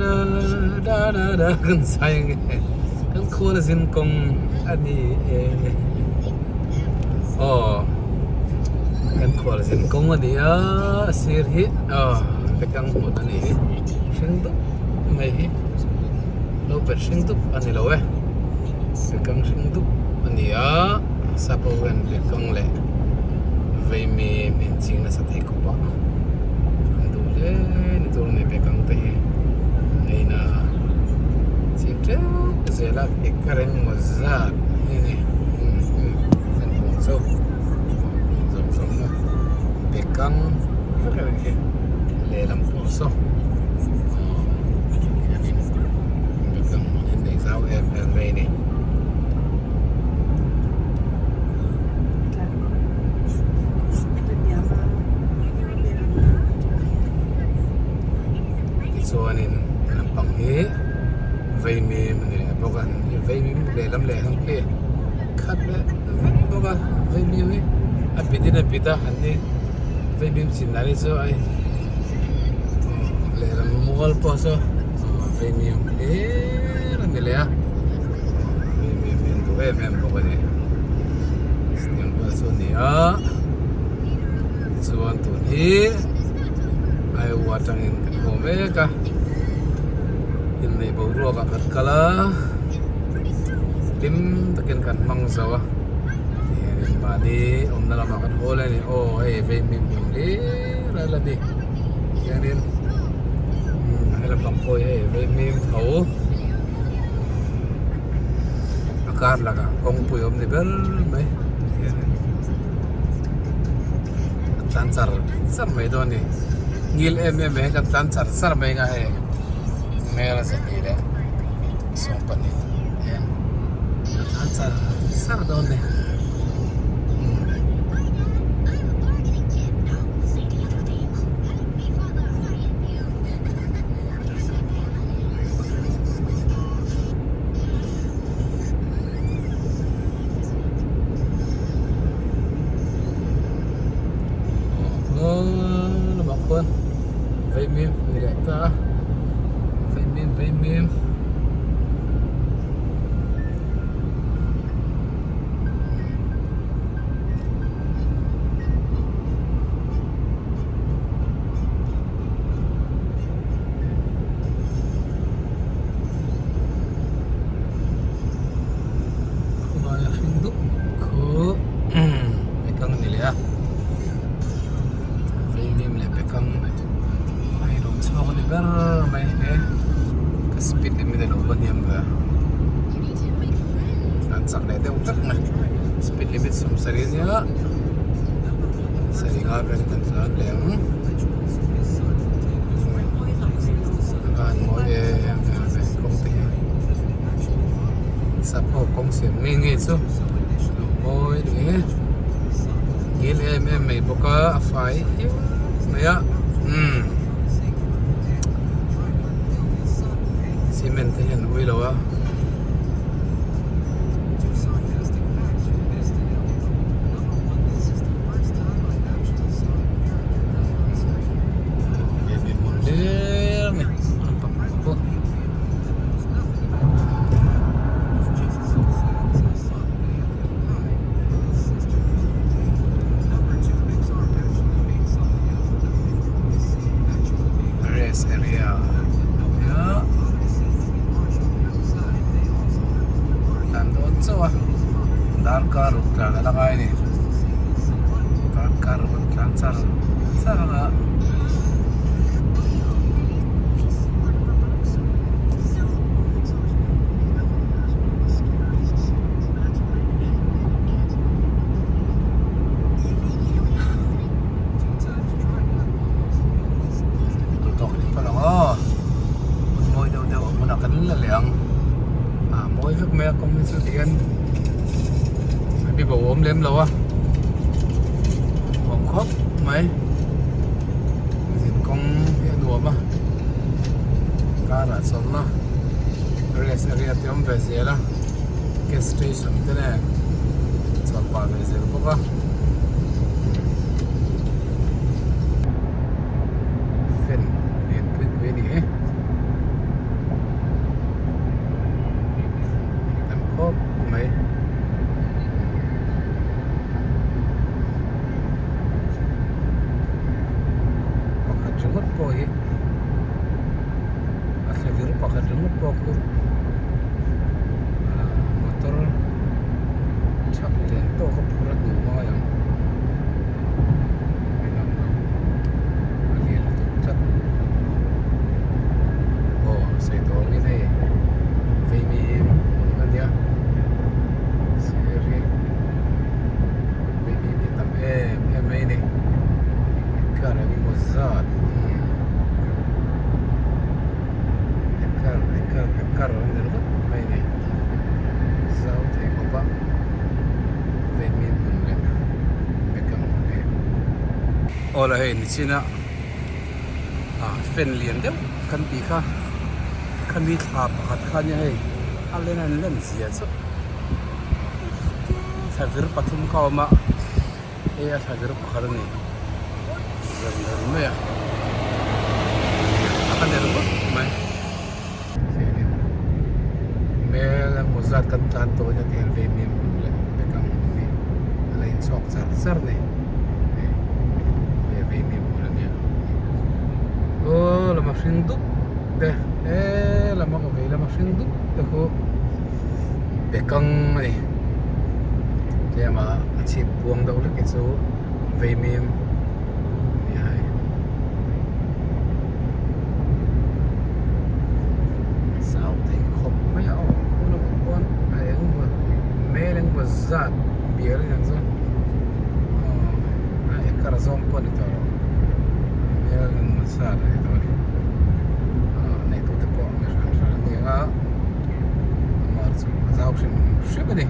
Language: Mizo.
da da da da kan zai ang e kan khual zin kawng a ni e aw kan khual zin kawng a ni a a sir hi aw bekang hmun a ni hi hring dup mai hi lo bet hring dup a ni lo e bekang hring dup a ni a sap ho hian bekang leh veimi min ching nasa thei khawp a an duh hle ni tur a ni bekang te hi neihna ching teuh zel a acre engemaw zat nge ni an hmuh chu zawng zawng a bekang vek a ni khi lehlam pawh saw khianin bekang hmun hi nei zau em em mai a ni. Tichuanin lampang hi vaimim a ni leh bawk a vaimim lehlam lehlam khi khat leh vek bawk a vaimim hi a bit in a bit a an ni vaimim chin dan hi chu a lehlam mual pawh saw vaimim hlir a ni leh a. Mi min duh em em bawk a ni tiang vel chu a ni a tichuan tun hi Iowa atangin kan haw mek a inneih boruak ah kan kal a hlim takin kan hmang zo a tihianin mahni awmna lamah kan haw leh a ni aw hei vei hming hming hlir a la ni tihianin helam pang pawh hi hei vei hming tho. A kar lakah kawngpui awm ni ber mai a tlan char char mai dawn a ni ngil em em mai kan tlan char char mai anga hei hmel a 2 leh 12 hian a tlan char char dawn a ni. Lamah khuan vaimim ni leh ta a vaimim vaimim. Khawlaia hring dup khu bekang a ni leh a veilim leh bekang a inawm chhuak a ni ber mai e ka speed limit a lo va hniam ve a an chak leh deuh vek mai speed limit 70 ania sarih nga vel kan tlan leh ang. Van mawi em em ve kawng te hi sap ho kawng siam ngei ngei chu a mawi hle ngil em em mai bawk a a fai hiau mai a umm cement te hian ui lo a. Rest area nia tlan dawn chauh a darkar ruk tlan a la ngai a ni darkar ruk an tlan char char ang a. Duhtawk leh phawt ang aw hmun mawi deuh deuh a hmunah kan la leh ang ah mawi vek mai a kawng hi chu tihian a bibo a awm lem lo a nuam khawp mai zin kawng hi a nuam a car ah chawlhna rest area te awm ve zel a gas station te nen chawlh pah ve zel bawk a. Fan lian pui pui a ni e. pakhat ringawt pawh khu ahh motor chhak lian tawk a phur a hnuh ngai ang inang lo a lian lutuk tlat aw sawi tawh angin hei veimi hmun a nia sir hi veimi hi a tam em em mai a ni car engemaw zat car car car a ni ringawt mai a ni zau thei khawp a veimi hmun leh bekang hmun hi aw la hei nichin a ah fan lian deuh kan tih kha khami thla pakhat kha ania hei a len an len zia chu thla vir pathum kha a awm a hei a thla vir pakhat a ni zan ber mai a a ner vak mai khianin mel emaw zat kan tlan tawh in a ti hian vei mim leh bekang hmun hi a la inchhuak char char a ni hei hei vei mim hmun a nia aw lama hring dup te he lama ka vei lama hring dup te khu bekang a ni tlema a chhip buang deuh hlek hi chu vei mim a ni a hei. Zau thei khawp mai a aw khaw lamah khuan a eng emaw mel engemaw zat bial aniang chu aw a acre zawng pawh a ni tawh lo mel engemaw zat a ni tawh a ni ah neitute pawh mi hran hran an ni ang a amah chu a zau hrim hrim a ni.